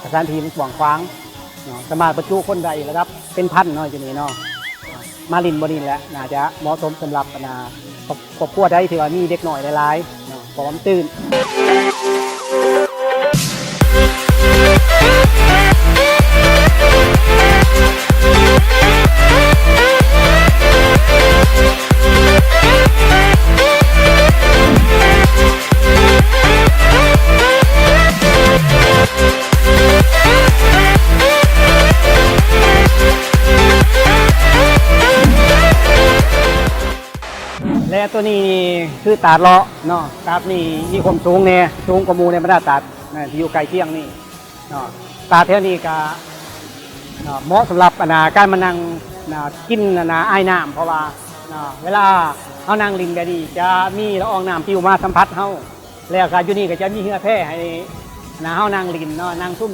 ສະຖານທີ່ມັນກວ້າງຂວາງເນາະ ສາມາດບັນຈຸຄົນໄດ້ລະດັບເປັນພັນເນາະ ຢູ່ນີ້ເນາະ. ມາຫຼິ້ນບ່ອນນີ້ແຫຼະ ໜ້າຈະເໝາະສົມສຳລັບ ອັນນ່າ ຄອບ ຄອບຄົວໃດທີ່ວ່າມີເດັກນ້ອຍຫຼາຍໆເນາະ ເພາະວ່າມັນຕື່ນ. ແລະ ໂຕນີ້ນີ້ຄືຕາດເລາະເນາະ ຕາດນີ້ມີຄວາມສູງແດ່ ສູງກວ່າໝູ່ໃນບັນດາຕາດ ນະ ທີ່ຢູ່ໃກ້ຄຽງນີ້ເນາະ. ຕາດແຖວນີ້ກະ ເນາະ ເໝາະສຳລັບ ອັນນ່າ ການມານັ່ງ ນະ ກິນ ອັນນ່າ ອາຍນ້ຳ ເພາະວ່າ ນະ ເວລາເຮົານັ່ງຫຼິ້ນແບບນີ້ ຈະມີລະອອງນ້ຳປິວມາສຳຜັດເຮົາ ແລ້ວກະຢູ່ນີ້ກະຈະມີເຮືອແພໃຫ້ ນະ ເຮົານັ່ງຫຼິ້ນເນາະ ນັ່ງຊຸມ